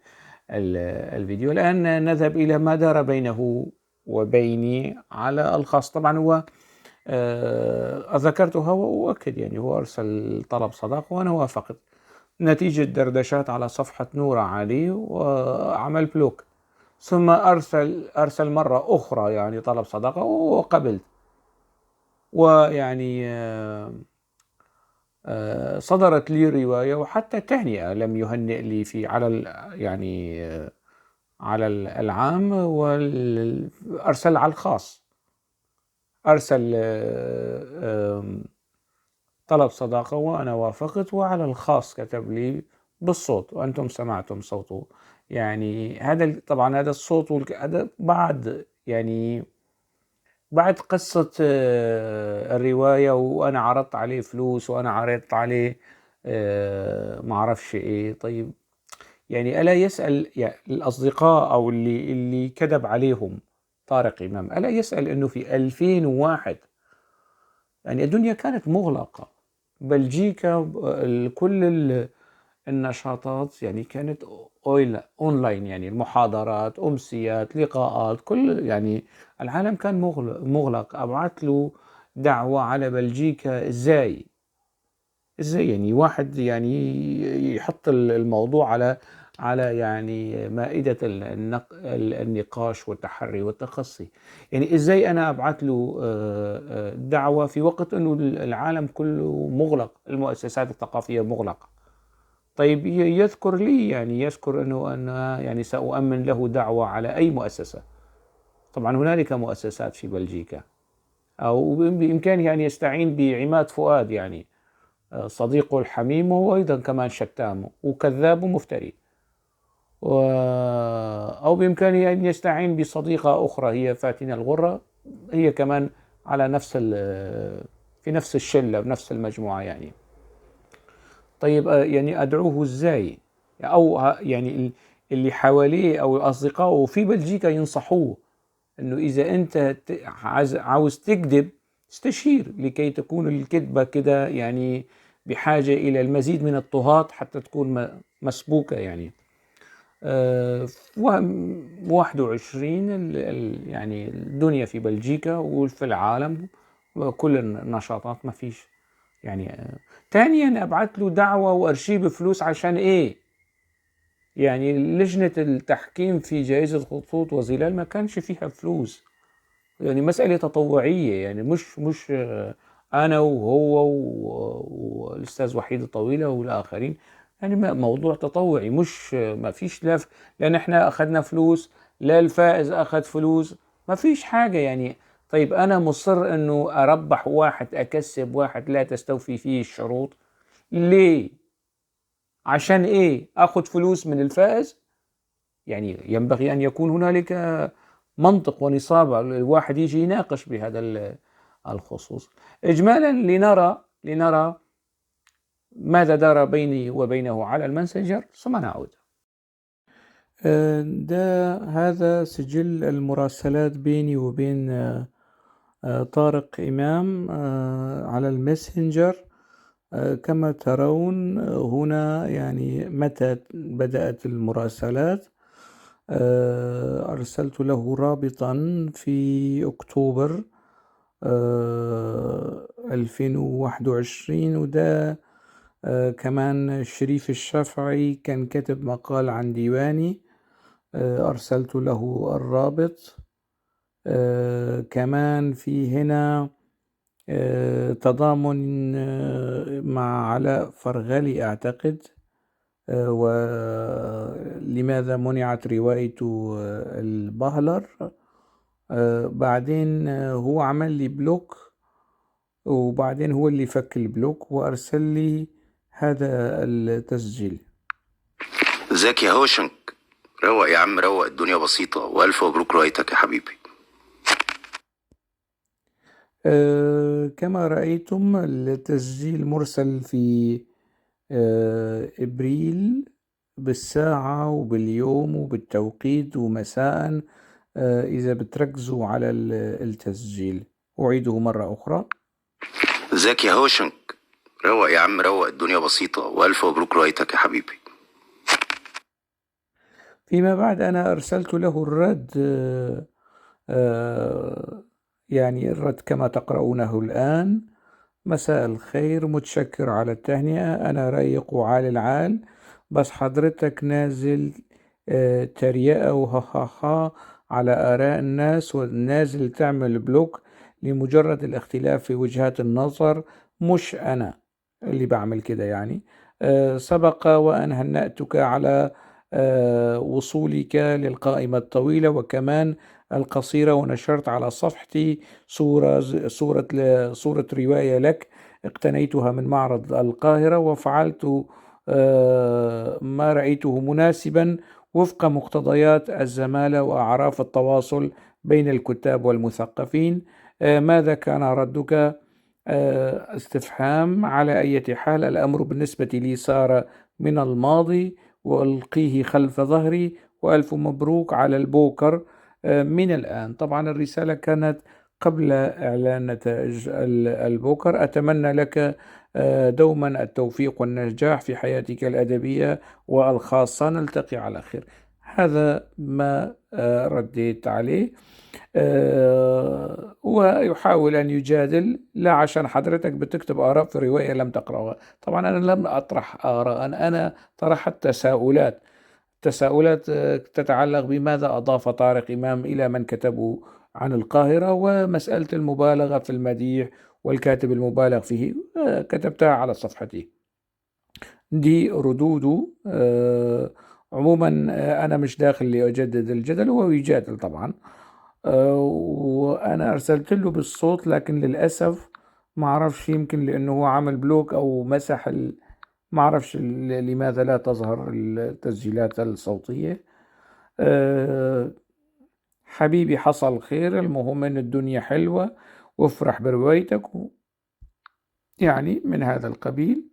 الفيديو. الآن نذهب إلى ما دار بينه وبيني على الخاص. طبعا هو، ذكرتها وأؤكد، هو أرسل طلب صداقة وأنا وافقت. نتيجة دردشات على صفحة نورة علي وعمل بلوك. ثم أرسل مرة أخرى يعني طلب صداقة وقبلت، ويعني صدرت لي رواية، وحتى تهنئة لم يهنئ لي في على يعني على العام، وأرسل على الخاص، أرسل طلب صداقة وأنا وافقت، وعلى الخاص كتب لي بالصوت وأنتم سمعتم صوته. يعني هذا طبعا هذا الصوت هذا بعد يعني بعد قصة الرواية، وأنا عرضت عليه فلوس وأنا عرضت عليه ما أعرفش إيه. طيب يعني ألا يسأل يعني الأصدقاء أو اللي كذب عليهم طارق إمام، ألا يسأل أنه في 2001 يعني الدنيا كانت مغلقة، بلجيكا كل النشاطات يعني كانت أونلاين، يعني المحاضرات، أمسيات، لقاءات، كل يعني العالم كان مغلق. أبعت له دعوة على بلجيكا إزاي؟ إزاي يعني واحد يعني يحط الموضوع على يعني مائدة النقاش والتحري والتخصي؟ يعني إزاي أنا أبعت له دعوة في وقت أنه العالم كله مغلق، المؤسسات الثقافية مغلقة؟ طيب يذكر لي يعني يذكر أنه أنا يعني سأؤمن له دعوة على أي مؤسسة. طبعا هنالك مؤسسات في بلجيكا، أو بإمكانه أن يستعين بعماد فؤاد يعني صديقه الحميم، وهو أيضا كمان شتام وكذاب ومفتري، أو بإمكانه أن يستعين بصديقة أخرى هي فاتنة الغرة، هي كمان على نفس في نفس الشلة بنفس المجموعة يعني. طيب يعني أدعوه إزاي؟ أو يعني اللي حواليه أو أصدقائه في بلجيكا ينصحوه أنه إذا أنت عاوز تكذب استشير، لكي تكون الكذبة كده يعني بحاجة إلى المزيد من الطهاة حتى تكون مسبوكة يعني. 21 يعني الدنيا في بلجيكا وفي العالم كل النشاطات ما فيش يعني. ثانيا أبعت له دعوة وأرشيه بفلوس عشان إيه؟ يعني لجنة التحكيم في جائزة خطوط وظلال ما كانش فيها فلوس، يعني مسألة تطوعية، يعني مش أنا وهو والأستاذ وحيد الطويلة والآخرين، يعني موضوع تطوعي، مش ما فيش لا لأن إحنا أخذنا فلوس، لا الفائز أخذ فلوس، ما فيش حاجة يعني. طيب أنا مصر أنه أربح واحد، أكسب واحد لا تستوفي فيه الشروط، ليه؟ عشان إيه؟ أخذ فلوس من الفائز؟ يعني ينبغي أن يكون هنالك منطق ونصاب، الواحد يجي يناقش بهذا الخصوص. إجمالا لنرى ماذا دار بيني وبينه على الماسنجر ثم نعود. ده هذا سجل المراسلات بيني وبين طارق إمام على الماسنجر. كما ترون هنا يعني متى بدأت المراسلات. أرسلت له رابطا في أكتوبر 2021، وده كمان شريف الشافعي كان كاتب مقال عن ديواني، أرسلت له الرابط. كمان في هنا تضامن مع علاء فرغلي أعتقد، ولماذا منعت روايته البهلر. بعدين هو عمل لي block، وبعدين هو اللي فك ال block وأرسل لي هذا التسجيل. ازيك يا هوشنك؟ روق يا عم، روق، الدنيا بسيطة، وألف مبروك روايتك يا حبيبي. كما رأيتم التسجيل مرسل في إبريل بالساعة وباليوم وبالتوقيت ومساء. إذا بتركزوا على التسجيل. أعيده مرة أخرى. ازيك يا هوشنك؟ روق يا عم، روق، الدنيا بسيطة، وألف مبروك روايتك يا حبيبي. فيما بعد أنا أرسلت له الرد، يعني الرد كما تقرؤونه الآن. مساء الخير، متشكر على التهنئة، أنا رايق وعال العال، بس حضرتك نازل تريقة وها ها ها على آراء الناس، والنازل تعمل block لمجرد الاختلاف في وجهات النظر. مش أنا اللي بعمل كده يعني. سبق وأن هنأتك على وصولك للقائمة الطويلة وكمان القصيرة، ونشرت على صفحتي صورة رواية لك اقتنيتها من معرض القاهرة، وفعلت ما رأيته مناسبا وفق مقتضيات الزمالة وأعراف التواصل بين الكتاب والمثقفين. ماذا كان ردك؟ استفهام. على أي حال الأمر بالنسبة لي صار من الماضي وألقيه خلف ظهري، وألف مبروك على البوكر من الآن. طبعا الرسالة كانت قبل إعلان نتائج البوكر. أتمنى لك دوما التوفيق والنجاح في حياتك الأدبية والخاصة، نلتقي على خير. هذا ما رديت عليه. ويحاول أن يجادل، لا عشان حضرتك بتكتب آراء في رواية لم تقرأها. طبعا أنا لم أطرح آراء، أنا طرحت تساؤلات، تساؤلات تتعلق بماذا أضاف طارق إمام إلى من كتبوا عن القاهرة، ومسألة المبالغة في المديح والكاتب المبالغ فيه، كتبتها على صفحتي. دي ردوده. عموما أنا مش داخل لأجدد الجدل، هو يجادل طبعا. وأنا أرسلت له بالصوت، لكن للأسف ما أعرفش، يمكن لأنه هو عمل بلوك أو مسح ما أعرفش لماذا لا تظهر التسجيلات الصوتية. حبيبي حصل خير، المهم إن الدنيا حلوة وافرح بروايتك، يعني من هذا القبيل.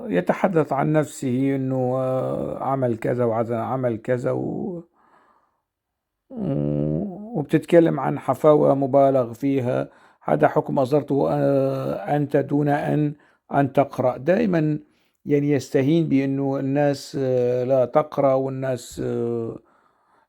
ويتحدث عن نفسه إنه عمل كذا وعمل كذا وبتتكلم عن حفاوة مبالغ فيها. هذا حكم أصدرته أنت دون أن تقرأ. دائما يستهين بأنه الناس لا تقرأ والناس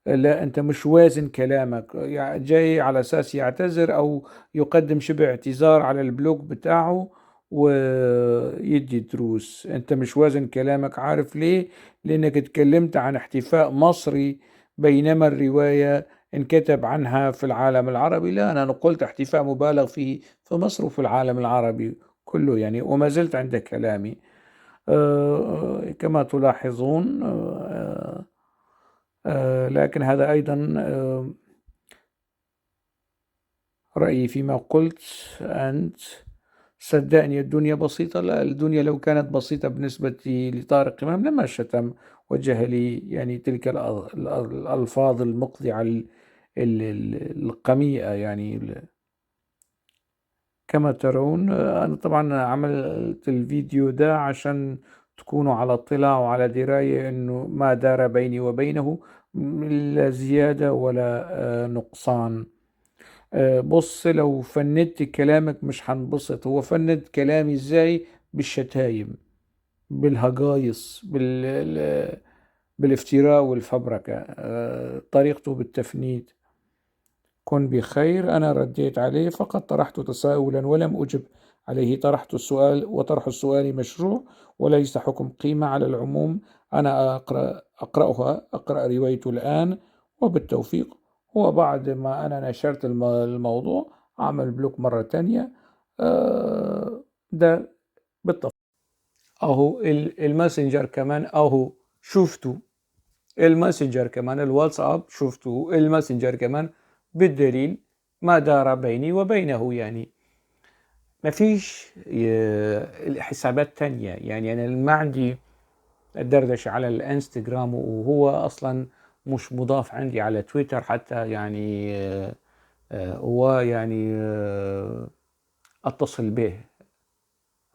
لا، أنت مش وازن كلامك، جاي على أساس يعتذر أو يقدم شبه اعتذار على البلوج بتاعه ويدي دروس. أنت مش وازن كلامك، عارف ليه؟ لأنك اتكلمت عن احتفاء مصري بينما الرواية انكتب عنها في العالم العربي. لا، أنا قلت احتفاء مبالغ فيه في مصر وفي العالم العربي كله وما زلت عند كلامي. كما تلاحظون. لكن هذا أيضا رأيي فيما قلت. أنت صدقني الدنيا بسيطة. لا، الدنيا لو كانت بسيطة بالنسبة لطارق إمام لما شتم وجه لي تلك الألفاظ المقذعة القميئة. كما ترون. أنا طبعا عملت الفيديو ده عشان تكونوا على اطلاع وعلى دراية إنه ما دار بيني وبينه لا زيادة ولا نقصان. بص، لو فندت كلامك مش هنبسط. هو فند كلامي ازاي؟ بالشتايم، بالهجايص، بالافتراء والفبركة، طريقته بالتفنيد. كن بخير. أنا رديت عليه فقط، طرحت تساؤلا ولم أجب عليه. طرحت السؤال، وطرح السؤال مشروع وليس حكم قيمة. على العموم أنا أقرأ روايته الآن، وبالتوفيق. هو بعد ما أنا نشرت الموضوع عمل بلوك مرة تانية. ده بالتفصيل. أهو الماسنجر كمان، أهو شفتوا الماسنجر كمان، الواتساب شفتوا الماسنجر كمان، بالدليل ما دار بيني وبينه. ما فيش حسابات تانية. أنا ما عندي الدردشة على الانستغرام، وهو أصلا مش مضاف عندي على تويتر حتى. هو أتصل به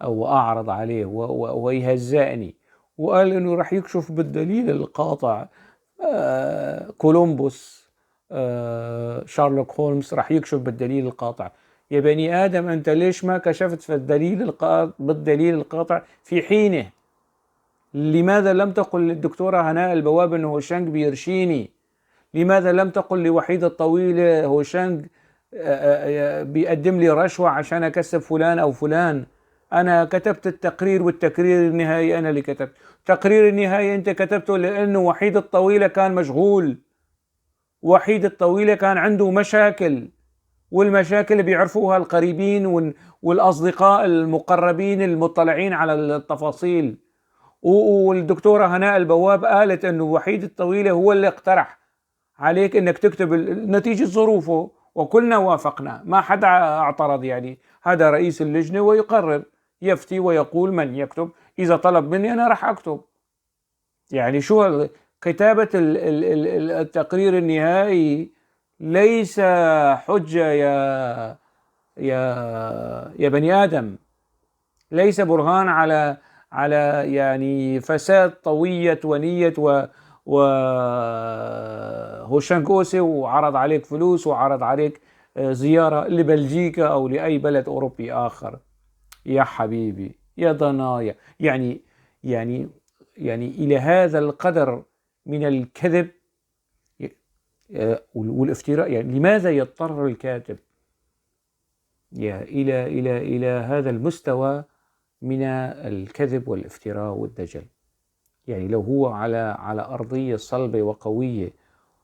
أو أعرض عليه ويهزأني، وقال إنه راح يكشف بالدليل القاطع. كولومبوس، شارلوك هولمز راح يكشف بالدليل القاطع. يا بني آدم، أنت ليش ما كشفت في الدليل بالدليل القاطع في حينه؟ لماذا لم تقل للدكتورة هناء البواب أنه هوشنك بيرشيني؟ لماذا لم تقل لوحيد الطويل هوشنك بيقدم لي رشوة عشان أكسب فلان أو فلان؟ أنا كتبت التقرير، والتقرير النهائي أنا اللي كتبت تقرير النهائي، أنت كتبته لأنه وحيد الطويلة كان مشغول، وحيد الطويلة كان عنده مشاكل، والمشاكل بيعرفوها القريبين والأصدقاء المقربين المطلعين على التفاصيل. والدكتورة هناء البواب قالت أنه وحيد الطويلة هو اللي اقترح عليك أنك تكتب نتيجة ظروفه، وكلنا وافقنا، ما حدا اعترض. يعني هذا رئيس اللجنة ويقرر، يفتي ويقول من يكتب، إذا طلب مني أنا راح أكتب. يعني شو كتابة التقرير النهائي ليس حجة يا يا يا بني آدم، ليس برهان على يعني فساد طوية ونية وهوشانك أوسي، وعرض عليك فلوس وعرض عليك زيارة لبلجيكا أو لأي بلد أوروبي آخر. يا حبيبي يا ضنايا، يعني يعني يعني إلى هذا القدر من الكذب والافتراء. يعني لماذا يضطر الكاتب إلى إلى إلى هذا المستوى من الكذب والافتراء والدجل؟ يعني لو هو على أرضية صلبة وقوية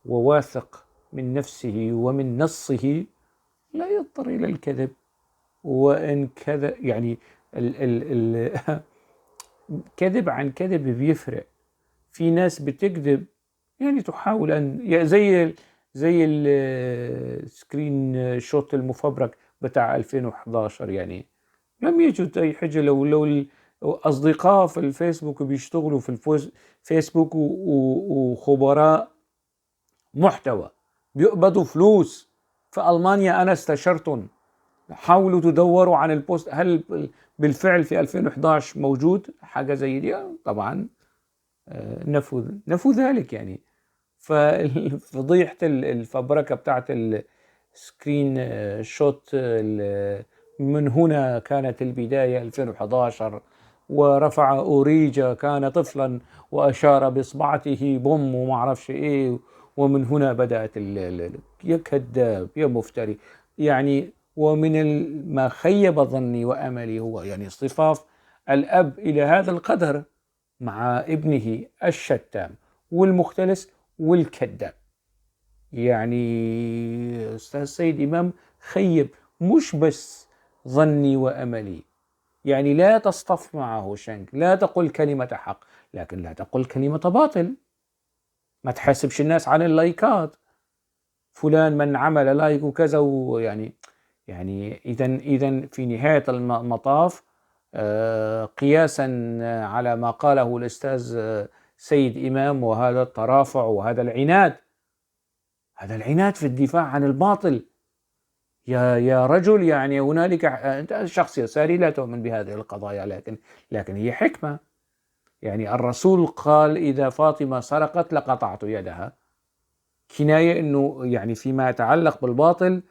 وواثق من نفسه ومن نصه لا يضطر إلى الكذب. وإن كذا يعني ال ال ال كذب عن كذب بيفرق. في ناس بتكذب يعني تحاول أن يعني زي ال screenshot المفبرك بتاع 2011، يعني لم يجد أي حجة. لو الأصدقاء في الفيسبوك بيشتغلوا في الفيسبوك وخبراء محتوى بيقبضوا فلوس في ألمانيا، أنا استشرتهم، حاولوا تدوروا عن ال post هل بالفعل في 2011 موجود حاجة زي دي؟ طبعا نفوا ذلك. يعني ففضيحة الفبركة بتاعت ال screenshot من هنا كانت البداية 2011. ورفع أوريجا كان طفلا وأشار بإصبعته بوم وما اعرفش إيه، ومن هنا بدأت يا كذاب يا مفتري. يعني ومن ما خيب ظني وأملي هو يعني اصطفاف الأب إلى هذا القدر مع ابنه الشتام والمختلس والكذاب. يعني أستاذ سيد إمام خيب مش بس ظني وأملي، يعني لا تصطف معه شنك، لا تقل كلمة حق لكن لا تقل كلمة باطل، ما تحاسبش الناس على اللايكات، فلان من عمل like وكذا، ويعني يعني إذا في نهاية المطاف قياسا على ما قاله الأستاذ سيد إمام، وهذا الترافع وهذا العناد، هذا العناد في الدفاع عن الباطل. يا رجل، يعني هنالك أنت شخص يساري لا تؤمن بهذه القضايا، لكن هي حكمة. يعني الرسول قال إذا فاطمة سرقت لقطعت يدها، كناية أنه يعني فيما يتعلق بالباطل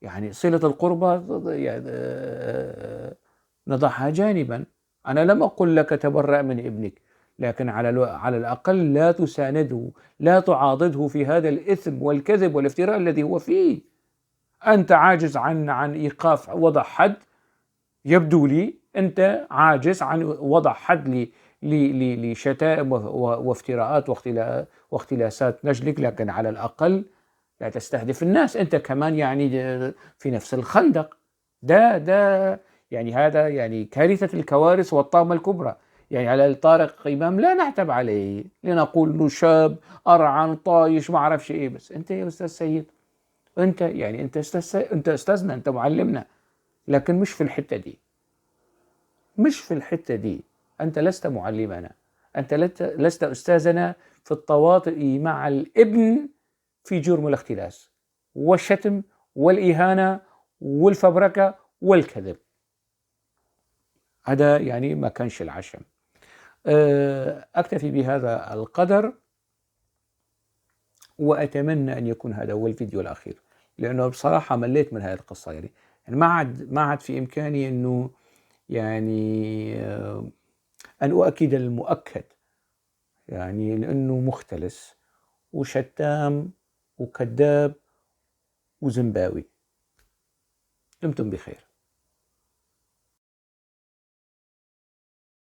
يعني صلة القربى يعني نضعها جانبا. أنا لم أقل لك تبرأ من ابنك، لكن على الأقل لا تسانده، لا تعاضده في هذا الإثم والكذب والافتراء الذي هو فيه. أنت عاجز عن إيقاف وضع حد، يبدو لي أنت عاجز عن وضع حد لشتائم وافتراءات واختلاسات نجلك، لكن على الأقل لا تستهدف الناس، أنت كمان يعني في نفس الخندق ده يعني هذا يعني كارثة الكوارث والطامة الكبرى. يعني على طارق إمام لا نعتب عليه لنقول انه شاب أرعن طايش ما اعرفش ايه، بس انت يا استاذ سيد، انت يعني انت استاذ، انت استاذنا، انت معلمنا، لكن مش في الحتة دي، مش في الحتة دي. انت لست معلمنا، انت لست استاذنا في التواطئ مع الابن في جرم الاختلاس والشتم والإهانة والفبركة والكذب. هذا يعني ما كانش العشم. أكتفي بهذا القدر، وأتمنى أن يكون هذا هو الفيديو الأخير، لأنه بصراحة مليت من هذه القصة. يعني ما عاد في إمكاني أنه يعني أن أؤكد المؤكد، يعني لأنه مختلس وشتام وكذاب وزنباوي. دمتم بخير.